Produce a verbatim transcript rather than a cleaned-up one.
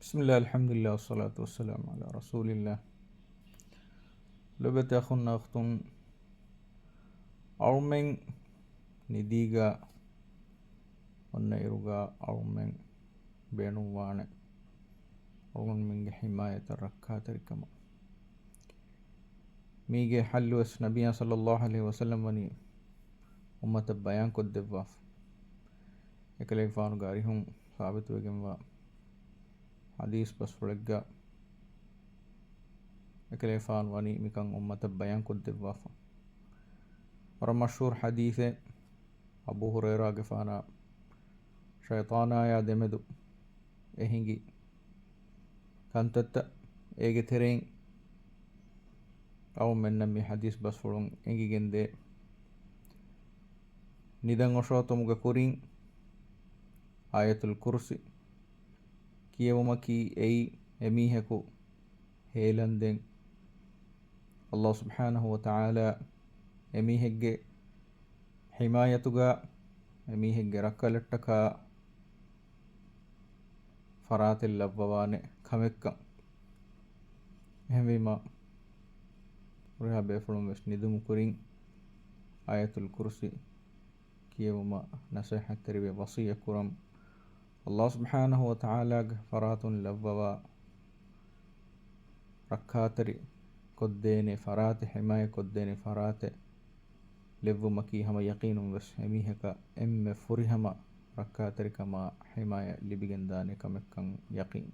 بسم الله، الحمد لله، والصلاة والسلام على رسول الله. ލޮބުވެތި އަޚުންނާ އުޚްތުން، އަޅުމެން ނިދީގަ އޮންނަ އިރުގަ އަޅުމެން ބޭނުންވާނެ އަޅުގަނޑުމެންގެ ޙިމާޔަތަށް ރައްކާތެރިކަމަށް. މީގެ ޙައްލުވެސް ނަބިއްޔާ ޞައްލައްލާހު ޢަލައިހި ވަސައްލަމް ވަނީ އުއްމަތަށް ބަޔާންކޮށްދެއްވާފަ. އެކަލޭގެފާނުގެ އަރިހުން ސާބިތުވެގެންވާ ޙަދީޘް ބަސްފުޅެއްގަ އެކަލޭގެފާނު ވަނީ މިކަން އުއްމަތަށް ބަޔާންކޮށްދެއްވާފަ. ވަރަށް މަޝްހޫރު ޙަދީޘެއް، އަބޫ ހުރައިރާގެފާނާ ޝައިޠާނާޔާ ދެމެދު އެ ހިނގި ކަންތައްތައް. އޭގެ ތެރެއިން އަޅުމެންނަށް މި ޙަދީޘް ބަސްފުޅުން އެނގިގެންދޭ. ނިދަން އޮށޯތުމުގެ ކުރިން އާޔަތުލް ކުރުސި ކިޔެވުމަކީ އެއީ އެމީހަކު ހޭލަންދެން، ﷲ ސުބްޙާނަހޫ ވަތަޢާލާ އެމީހެއްގެ ޙިމާޔަތުގަ، އެމީހެއްގެ ރައްކަލަށްޓަކާ ފަރާތެއް ލައްވަވާނެ ކަމެއްކަން. އެހެންވީމަ، ހުރިހާ ބޭފުޅުން ވެސް ނިދުމު ކުރިން އާޔަތުލް ކުރުސި ކިޔެވުމަށް ނަޞޭޙަތްތެރިވެ ވަޞިއްޔަތް ކުރަން. ﷲ ސުބްޙާނަހޫ ވަތަޢާލާގެ ފަރާތުން ލައްވަވާ ރައްކާތެރި ކޮށްދޭނެ ފަރާތެއް، ޙިމާޔަތް ކޮށްދޭނެ ފަރާތެއް ލެއްވުމަކީ ހަމަ ޔަޤީނުން ވެސް އެމީހަކަށް އެންމެ ފުރިހަމަ ރައްކާތެރިކަމާ ޙިމާޔަތް ލިބިގެންދާނެ ކަމެއްކަން ޔަޤީން.